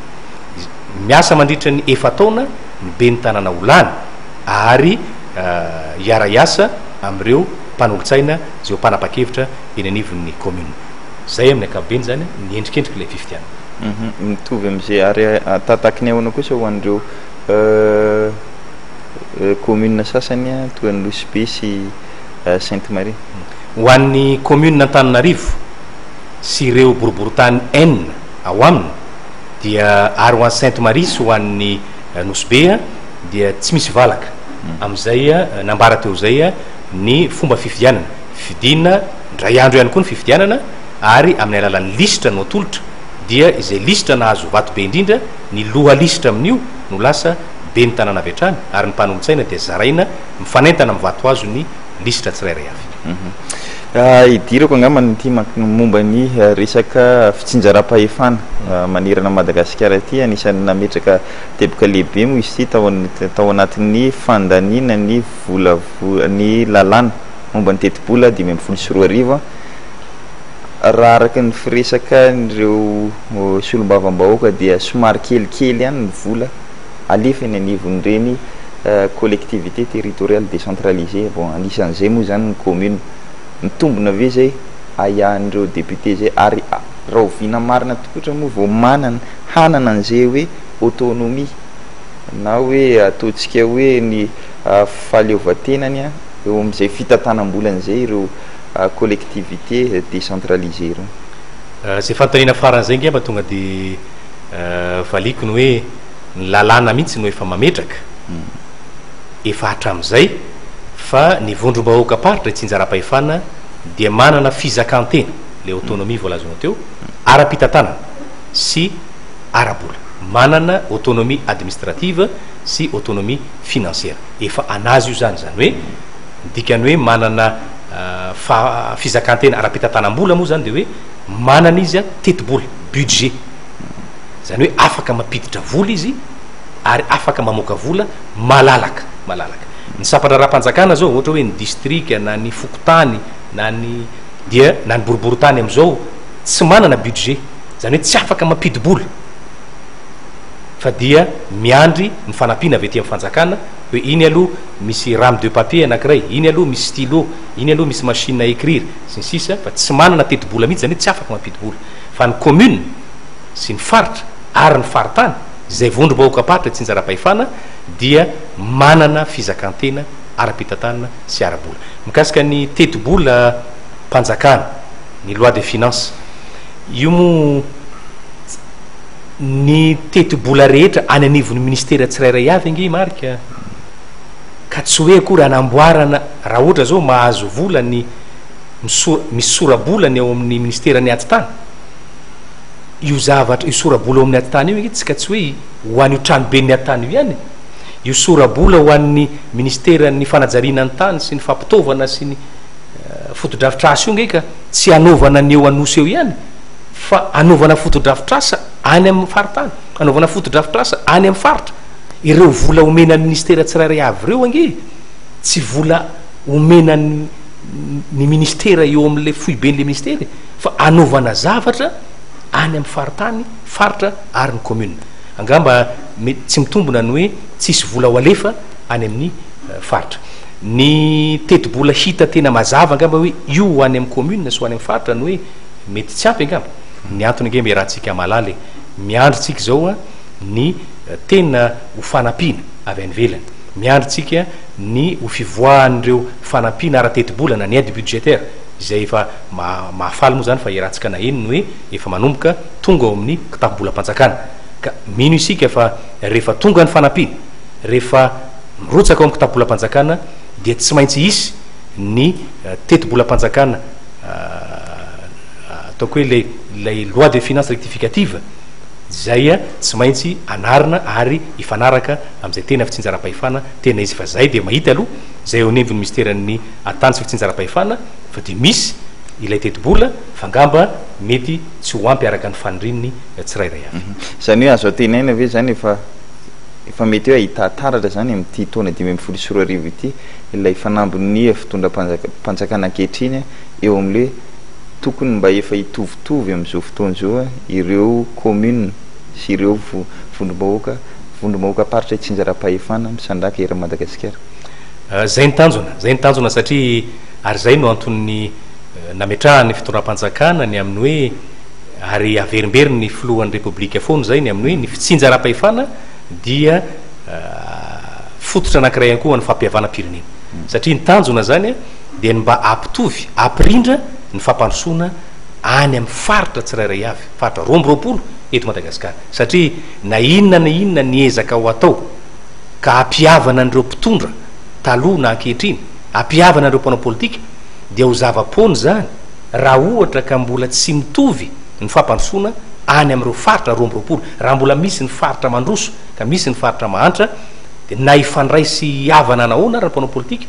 Miasa mandritra ny efa-taona ny ben'ny tanàna ho lany ary hiara-hiasa amin'ireo mpanolotsaina izay ho mpanapa-kevitra eny anivon'ny commune. Izay amin'ny ankapobeny izany ny endrikendrik'ilay fifidianana.
Mitovy amin'izay ary tataky ny ahoana kosa ho an'ireo commune sasany toa an'i Nosy Be sy Sainte Marie?
Ho an'ny commune Antananarivo sy ireo boriborintany enina ao aminy dia ary ho an'i Sainte Marie sy ho an'ny Nosy Be dia tsy misy valaka amin'izay nambara teo izay ny fomba fifidianana. Fidiana indray andro ihany koa ny fifidianana ary amin'ny alalan'ny lisitra no atolotra dia izay lisitra nahazo vato be indrindra, ny loha lisitra amin'io no lasa ben'ny tanàna avy hatrany ary ny mpanolotsaina dia zaraina mifanentana amin'ny vato azo ny lisitra tsirairay avy.
Idirako angamba ity momba ny resaka fitsinjaram-pahefana manerana an'i Madagasikara ity. Anisan'ny nametraka teboka lehibe moa izy ity tao anatin'ny fandaniana ny vola ny lalàna momba ny tetibola 2015. Raha araka ny firesakan'ireo solombavambahoaka dia somary kelikely ihany ny vola alefa eny anivon'ireny collectivité territoriale décentralisée, bon anisan'izay moa izany ny commune. Mitombina ve izay ahiahin'ireo député izay ary rahoviana marina tokotra moa vao manana hanana an'izay hoe autonomie na hoe ataontsika hoe ny fahaleovantenany eo amin'izay fitantanam-bolany izay ireo collectivité décentralisée ireo.
Izay fanontaniana farany izay angamba tonga dia valiako ny hoe ny lalàna mihitsy no efa mametraka efa hatramin'izay fa ny vondrom-bahoakam-paritra itsinjaram-pahefana dia manana fizakan-tena, ilay autonomie voalazanao teo, ara-pitantanana sy ara-bola. Manana autonomie administrative sy autonomie financière. Efa an'azy io izany, izany hoe ny dikan'ny hoe manana fa fizakan-tena ara-pitantanam-bola moa izany dia hoe manana izy tetibola, budget. Izany hoe afaka mampiditra vola izy ary afaka mamoaka vola malalaka, malalaka. Ny sampan-draharaham-panjakana izao, ohatra hoe ny distrika na ny fokontany na ny dia na ny boriborintany amin'izao tsy manana budget, izany hoe tsy afaka mampidi-bola fa dia miandry ny fanampiana avy aty amin'ny fanjakana hoe iny aloha misy rame de papier anankiray, iny aloha misy stylo, iny aloha misy machine à écrire, sy ny sisa fa tsy manana tetibola mihitsy, izany hoe tsy afaka mampidi-bola. Fa ny commune sy ny faritra ary ny faritany, izay vondrom-bahoakam-paritra itsinjaram-pahefana dia manana fizakan-tena ara-pitantanana sy ara-bola. Mikasika ny tetibolam-panjakana, ny loi de finances, io moa ny tetibola rehetra any anivon'ny ministera tsirairay avy ange i Marc ka tsy hoe akory hanamboarana, raha ohatra zao mahazo vola ny misy sora-bola ny ao amin'ny ministeran'ny atitany, io zavatra, io sora-bola ao amin'ny atitany io ange tsy ka tsy hoe ho an'io tranoben'ny atitany io ihany e! Io sora-bola ho an'ny ministeran'ny fanajariana ny tany sy ny fampitaovana sy ny fotodrafitrasa io ange ka tsy hanaovana ny eo Anosy eo ihany fa hanaovana fotodrafitrasa any amin'ny faritany, hanaovana fotodrafitrasa any amin'ny faritra. Ireo vola omena ny ministera tsirairay avy ireo ange tsy vola omena ny ny ministera eo amin'ilay foiben'ilay ministera e, fa hanaovana zavatra any amin'ny faritany, faritra ary ny commune. Angamba mety tsy mitombina ny hoe tsisy vola ho alefa any amin'ny faritra. Ny tetibola hita tena mazava angamba hoe io ho any amin'ny commune sy ho any amin'ny faritra ny hoe mety tsy ampy angamba. Ny antony ange mba iarahantsika mahalala e. Miandry tsika izao ny tena ho fanampiana avy any ivelany. Miandry tsika. ny ho fivoahan'ireo fanampiana ara-tetibola na ny aide budgétaire izay efa mahafaly moa izany fa iarahantsika naheno ny hoe efa manomboka tonga ao amin'ny kitapom-bolam-panjakana ka mino isika fa rehefa tonga ny fanampiana, rehefa mirotsaka ao amin'ny kitapom-bolam-panjakana dia tsy maintsy hisy ny tetibolam-panjakana ataoko hoe ilay ilay loi de finances rectificative izay tsy maintsy anarina ary hifanaraka amin'izay tena fitsinjaram-pahefana tena izy fa zay dia mahita aloha izay eo anivon'ny minisiteran'ny atany sy fitsinjaram-pahefana fa dia misy ilay tetibola fa angamba mety tsy ho ampy araka ny fanirian'ny tsirairay avy.
Izany hoe azo antenaina ve izany efa efa mety hoe hahita taratra izany amin'ity taona 2015 ity ilay fanambin'ny fitondram-panjakana ankehitriny eo amin'ilay hoe tokony mba efa hitovitovy amin'izao fotoana izao ireo commune sy ireo vondrom-bahoaka vondrom-bahoakam-paritra itsinjaram-pahefana misandrahaka eran'i Madagasikara.
Izay ny tanjona, izay ny tanjona satria ary izay no anton'ny nametrahan'ny fitondram-panjakana ny amin'ny hoe ary averimberin'ny filohan'ny Repoblika foana izay ny amin'ny hoe ny fitsinjaram-pahefana dia fototra anankiray ihany koa ho an'ny fampihavanam-pirenena. Satria ny tanjona izany dia ny mba hampitovy, hampirindra ny fampandrosoana any amin'ny faritra tsirairay avy, faritra 22 eto Madagasikara. Satria na inona na inona ny ezaka ho atao ka hampihavana an'ireo mpitondra taloha na ankehitriny, hampihavana an'ireo mpanao politika, dia ho zava-poana izany raha ohatra ka mbola tsy mitovy ny fampandrosoana any amin'ireo faritra 22. Raha mbola misy ny faritra mandroso ka misy ny faritra mahantra, dia na hifandray sy hihavana nahoana ary ny mpanao politika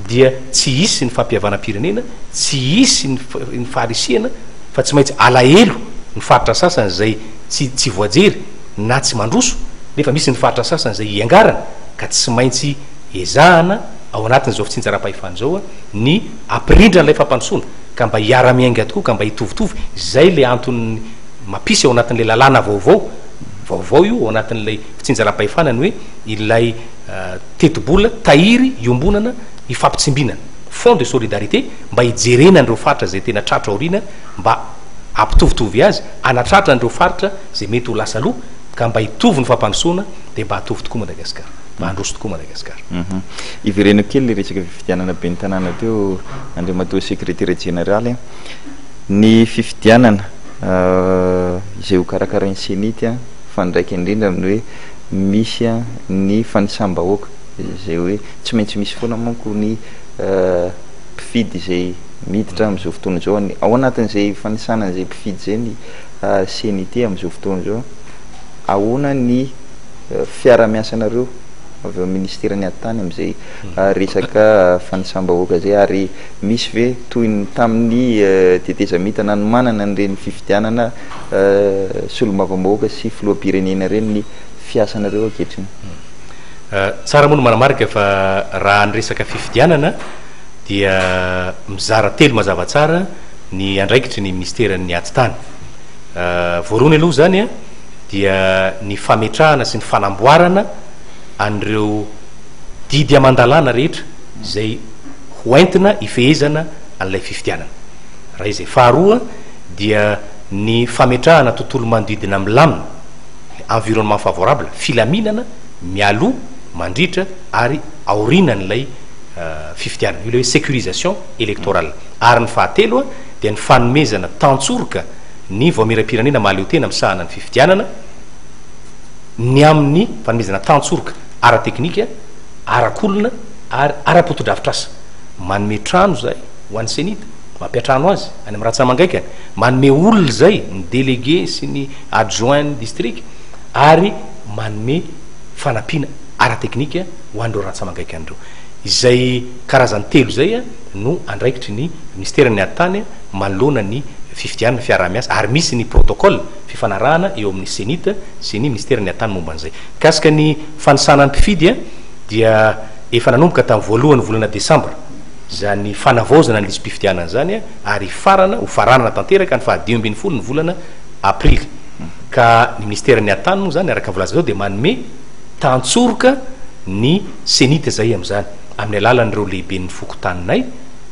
dia tsy hisy ny fampihavanam-pirenena, tsy hisy ny ny faharisihana fa tsy maintsy alahelo ny faritra sasany izay tsy tsy voajery na tsy mandroso nefa misy ny faritra sasany izay hiangarana ka tsy maintsy ezahana ao anatin'izao fitsinjaram-pahefana izao ny hampirindra an'ilay fampandrosoana ka mba hiara-miainga tokoa ka mba hitovitovy, izay ilay antony mampisy ao anatin'ilay lalàna vaovao, vaovao io ao anatin'ilay fitsinjaram-pahefana ny hoe ilay tetibola tahiry iombonana ifampitsimbinana, fonds de solidarité, mba hijerena an'ireo faritra izay tena tratra aoriana mba hampitovitovy azy, hanatratra an'ireo faritra izay mety ho lasa aloha ka mba hitovy ny fampandrosoana dia mba hatovy tokoa Madagasikara, mba handroso tokoa Madagasikara.
Hivereno kely ilay resaka fifidianana ben'ny tanàna teo Andriamatoa Sekretera Jeneraly a. Ny fifidianana izay ho karakarain'ny Cenit mifandraika indrindra amin'ny hoe misy ny fanisam-bahoaka, izay hoe tsy maintsy misy foana manko ny mpifidy izay miditra amin'izao fotoana izao, ao anatin'izay fanisana an'izay mpifidy izay ny Cenit amin'izao fotoana izao. Ahoana ny fiarahamiasanareo avy ao amin'ny ministeran'ny ati-tany amin'izay resaka fanisam-bahoaka izay ary misy ve toy ny tamin'ny tetezamita nanomanana an'ireny fifidianana solombavambahoaka sy filoham-pirenena ireny ny fiasanareo ankehitriny?
Tsara moa ny manamarika fa raha ny resaka fifidianana dia mizara telo mazava tsara ny andraikitry ny minisiteran'ny ati-tany. Voalohany aloha izany dia ny fametrahana sy ny fanamboarana an'ireo didy aman-dalàna rehetra izay ho entina hifehezana an'ilay fifidianana. Raha izay. Faharoa dia ny fametrahana tontolo manodidina milamina, environnement favorable, filaminana mialoha, mandritra ary aorianan'ilay fifidianana. Io ilay hoe sécurisation électorale. Ary ny fahatelo dia ny fanomezana tantsoroka ny Vaomieram-pirenena mahaleotena misahana ny fifidianana ny amin'ny fanomezana tantsoroka ara-teknika, arak'olona ary ara-potodrafitrasa. Manome trano izahay ho an'ny Cenit, mampiantrano azy any amin'ny rantsamangaikany, manome olona izay, ny délégué sy ny adjoint ny distrika ary manome fanampiana ara-teknika ho an'ireo rantsamangaikany ireo. Izay karazany telo izay no andraikitry ny minisiteran'ny ady tany manoloana ny fifidianana, fiaraha-miasa ary misy ny protocole fifanarahana eo amin'ny Cenit sy ny minisiteran'ny ady tany momba an'izay. Mikasika ny fanisana ny mpifidy dia efa nanomboka tamin'ny voalohan'ny volana desambra izany fanavaozana ny lisi-pifidianana izany ary hifarana, ho faranana tanteraka ny faha 15 ny volana aprily. Ka ny minisiteran'ny ady tany moa izany araka ny voalaza teo dia manome tantsoroka ny Cenit izay amin'izany amin'ny alalan'ireo lehiben'ny fokontaninay,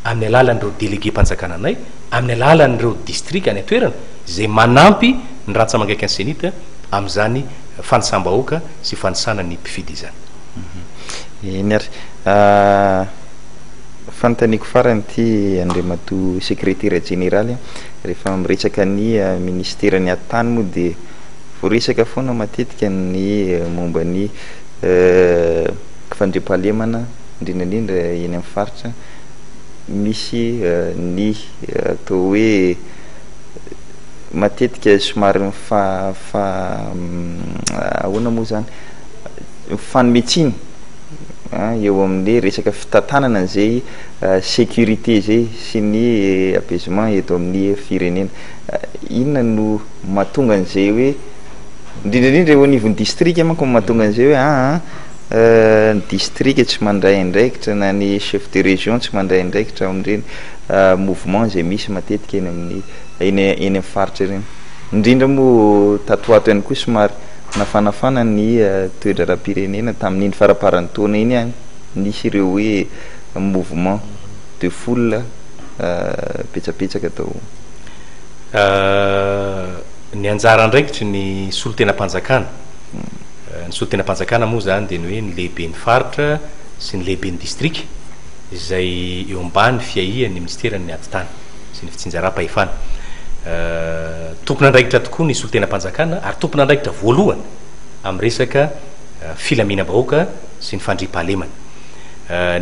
amin'ny alalan'ireo delegem-panjakananay, amin'ny alalan'ireo distrika any an-toerana izay manampy ny rantsa-mangaikan'ny Cenit amin'izany fanisam-bahoaka sy fanisana ny mpifidy izany.
Eny ary. Fanontaniako farany ity Andriamatoa Sekretera Jeneraly a, rehefa miresaka ny Ministeran'ny Atitany moa dia voaresaka foana matetika ny momba ny fandriampahalemana indrindra indrindra eny amin'ny faritra misy ny atao hoe matetika somary mifa- fa- ahoana moa zany, mifanome tsiny eo amin'ny resaka fitantanana an'izay sécurité zay sy ny apaisement eto amin'ny firenena. Inona no mahatonga an'izay hoe, indrindra indrindra eo anivon'ny distrika manko no mahatonga an'izay hoe aa ny distrika tsy mandray andraikitra na ny chef de région tsy mandray andraikitra amin'ireny mouvement izay misy matetika eny amin'ny eny eny amin'ny faritra ireny. Indrindra moa tato ho ato ihany koa somary nafanafana ny toe-draharaham-pirenena tamin'iny faramparan'ny taona iny ihany nisy ireo hoe mouvement de foule betsabetsaka tao.
Ny anjara andraikitry ny solontenam-panjakana, ny solontenam-panjakana moa izany dia ny hoe ny lehiben'ny faritra sy ny lehiben'ny distrika izay eo ambany fiahian'ny minisiteran'ny atitany sy ny fitsinjaram-pahefana. Tompon'andraikitra tokoa ny solontenam-panjakana ary tompon'andraikitra voalohany amin'ny resaka filaminam-bahoaka sy ny fandriampahalemana.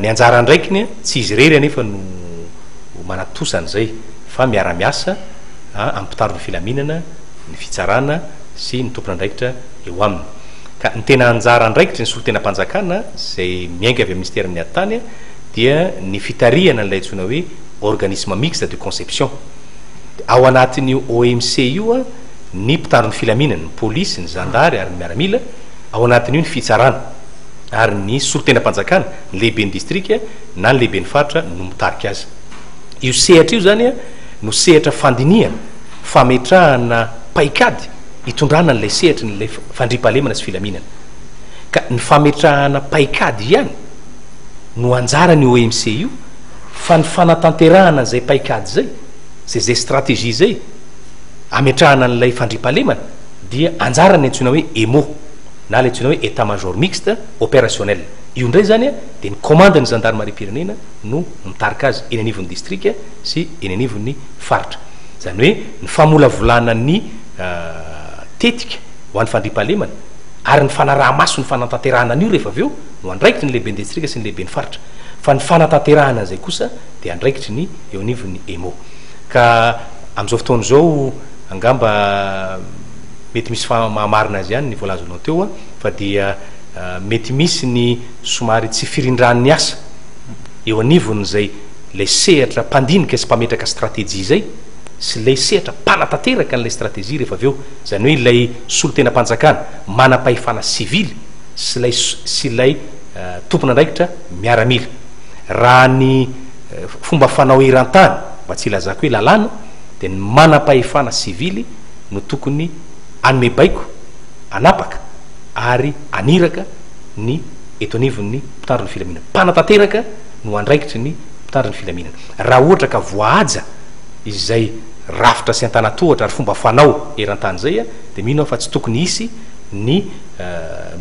Ny anjara andraikiny, tsy izy irery anefa no manatontosa an'izay fa miara-miasa amin'ny mpitandro ny filaminana, ny fitsarana sy ny tompon'andraikitra eo aminy. Ka ny tena anjara andraikitry ny solontenam-panjakana izay miainga avy amin'ny minisiteran'ny ady tany dia ny fitarihana an'ilay antsoina hoe organisme mixte de conception. Ao anatin'io OMC io ny mpitandro ny filaminana, ny polisy, ny zandary ary ny miaramila, ao anatin'io ny fitsarana ary ny solontenam-panjakana, ny lehiben'ny distrika na ny lehiben'ny faritra no mitarika azy. Io sehatra io izany no sehatra fandinihana, fametrahana paikady hitondrana an'ilay sehatry ny ilay fandriampahalemana sy filaminana. Ka ny fametrahana paikady ihany no anjaran'io OMC io fa ny fanatanterahana an'izay paikady izay, izay izay stratégie izay ametrahana an'ilay fandriampahalemana dia anjaran'ny antsoina hoe EMO na ilay antsoina hoe Etat Major Mixte Opérationnel. Io indray izany dia ny commande-n'ny zandarimariam-pirenena no mitarika azy eny anivon'ny distrika sy eny anivon'ny faritra. Izany hoe ny famolavolana ny tetika ho an'ny fandriampahalemana ary ny fanaraha-maso ny fanatanterahana an'io rehefa avy eo no andraikitry ny lehiben'ny distrika sy ny lehiben'ny faritra. Fa ny fanatanterahana an'izay kosa dia andraikitry ny eo anivon'ny EMO. Ka amin'izao fotoana izao angamba mety misy mahamarina azy ihany ny voalazanao teo fa dia mety misy ny somary tsy firindran'ny asa eo anivon'izay ilay sehatra mpandinika sy mpametraka stratejia izay sy ilay sehatra mpanatanteraka an'ilay stratejia rehefa avy eo, izany hoe ilay solontenam-panjakana manam-pahefana sivily sy ilay sy ilay tompon'andraikitra miaramila. Raha ny fomba fanao eran-tany, mba tsy hilazako hoe lalàna, dia ny manam-pahefana sivily no tokony hanome baiko, hanapaka ary haniraka ny eto anivon'ny mpitandro ny filaminana. Mpanatanteraka no andraikitry ny mpitandro ny filaminana. Raha ohatra ka voahaja izay rafitra sy antanatohatra ary fomba fanao eran-tany izay dia mino aho fa tsy tokony hisy ny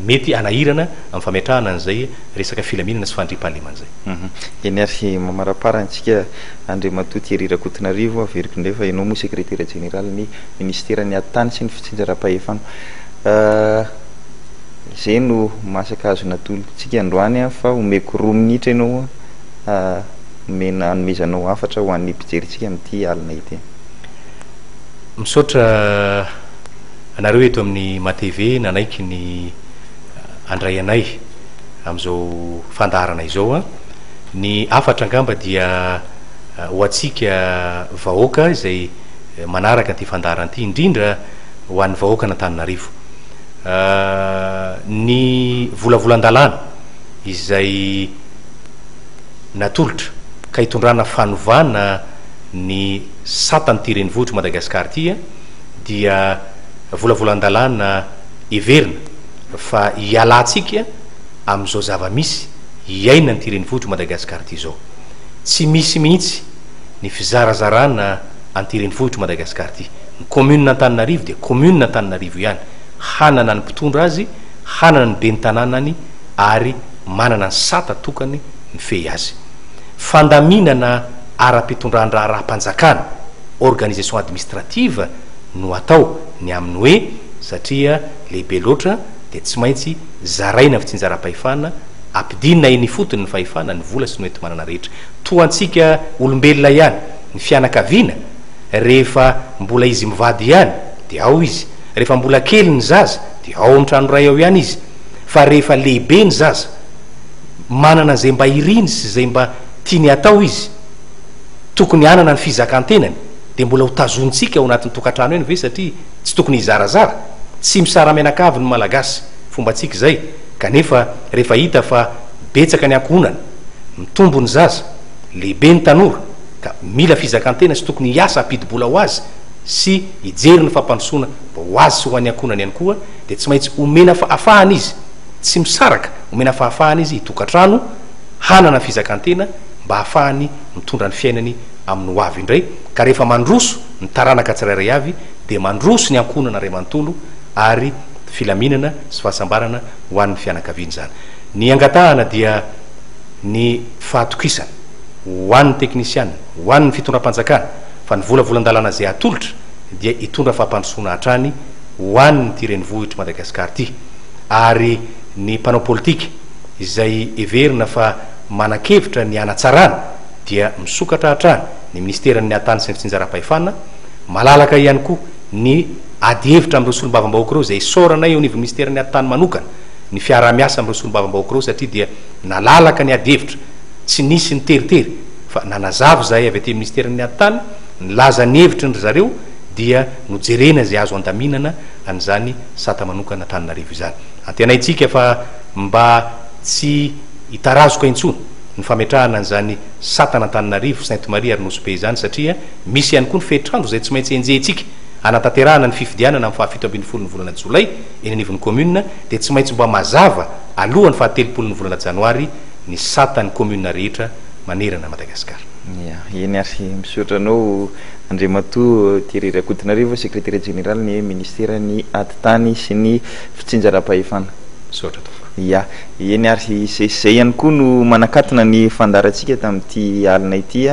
mety hanahirana amin'ny fametrahana an'izay resaka filaminana sy fandriampahalemana izay.
Eny ary mamaraparana antsika Andriamatoa Thierry Rakotonarivo, averiko indray fa ianao moa sekretera jeneralin'ny minisiteran'ny ady tany sy ny fitsinjaram-pahefana. Izay no masaka azo natolotsika androany fa omeko roa minitra ianao omena hanomezanao hafatra ho an'ny mpijerintsika amin'ity alina ity.
Misaotra anareo eto amin'ny MATV nanaiky ny handray anay amin'izao fandaharana izao. Ny hafatra angamba dia ho antsika vahoaka izay manaraka ity fandaharana ity, indrindra ho an'ny vahoakan'Antananarivo. Ny volavolan-dalàna izay natolotra ka hitondrana fanovana ny satan'ity renivohitr'i Madagasikara ity dia volavolan-dalàna heverina fa hialantsika amin'izao zava-misy iainan'ity renivohitr'i Madagasikara ity izao. Tsy misy mihitsy ny fizarazarana an'ity renivohitr'i Madagasikara ity. Ny commune Antananarivo dia commune Antananarivo ihany, hanana ny mpitondra azy, hanana ny ben'ny tanànany ary. manana ny sata tokany mifehy azy. Fandaminana ara-pitondran-draharaham-panjakana, organisation administrative, no atao ny amin'ny hoe satria lehibe loatra dia tsy maintsy zaraina ny fitsinjaram-pahefana, ampidinina eny ifotony ny fahefana, ny vola sy ny hoenti-manana rehetra. Toa antsika olombelona ihany, ny fianakaviana rehefa mbola izy mivady ihany dia ao izy, rehefa mbola kely ny zaza dia ao amin'ny trano iray ao ihany izy, fa rehefa lehibe ny zaza, manana izay mba iriny sy izay mba tiany hatao izy, tokony hanana ny fizakan-tenany, dia mbola ho tazonintsika ao anatin'ny tokantrano ihany ve satria tsy tokony hizarazara? Tsy misara-mianakavy ny Malagasy, fombantsika izay, kanefa rehefa hita fa betsaka ny ankohonana, mitombo ny zaza, lehibe ny tanora, ka mila fizakan-tena sy tokony hiasa hampidi-bola ho azy sy hijery ny fampandrosoana mba ho azy sy ho an'ny ankohonany ihany koa, dia tsy maintsy omena fahafahana izy, tsy misaraka, omena fahafahana izy hitokantrano, hanana fizakan-tena mba hahafahany mitondra ny fiainany amin'ny ho avy indray, ka rehefa mandroso ny taranaka tsirairay avy dia mandroso ny ankohonana iray manontolo ary filaminana sy fahasambarana ho an'ny fianakaviana izany. Ny angatahana dia ny fahatokisana ho an'ny teknisiana, ho an'ny fitondram-panjakana fa ny volavolan-dalàna izay atolotra dia hitondra fampandrosoana hatrany ho an'ity renivohitr'i Madagasikara ity ary ny mpanao politika izay heverina fa manan-kevitra ny hanatsarana dia misokatra hatrany ny minisiteran'ny Atany sy ny fitsinjaram-pahefana, malalaka ihany koa ny ady hevitra amin'ireo solombavambahoaka ireo izay isaoranay eo anivon'ny minisiteran'ny Atany manokana ny fiaraha-miasa amin'ireo solombavambahoaka ireo satria dia nalalaka ny ady hevitra, tsy nisy ny teritery fa nanazava izahay avy aty amin'ny minisiteran'ny Atany nilaza ny hevitry ny ry zareo dia nojerena izay azo andaminana an'izany sata manokana Antananarivo izany. Antenaintsika fa mba tsy hitarazoka intsony ny fametrahana an'izany satan'Antananarivo, Sainte Marie ary Nosy Be izany satria misy ihany koa ny fetr'andro izay tsy maintsy enjehintsika hanatanterahana ny fifidianana amin'ny faha 17 ny volana jolay eny anivon'ny commune dia tsy maintsy mba mazava alohan'ny faha 30 ny volana janoary ny satan'ny commune rehetra manerana Madagasikara.
Ya, eny ary misaotra anao Andriamatoa Thierry Rakotonarivo, Sekretera Jeneralin'ny Ministeran'ny Atitany sy ny Fitsinjaram-pahefana.
Misaotra tompoko.
Ya, eny ary izay izay ihany koa no manakatona ny fandaharantsika tamin'ity alina ity.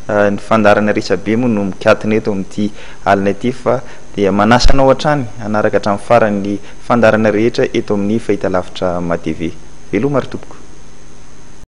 Ny fandaharana resabe moa no mikatona eto amin'ity alina ity fa dia manasa anao hatrany hanaraka hatramin'ny farany ny fandaharana rehetra eto amin'ny fahitalavitra MATV. Veloma ry tompoko.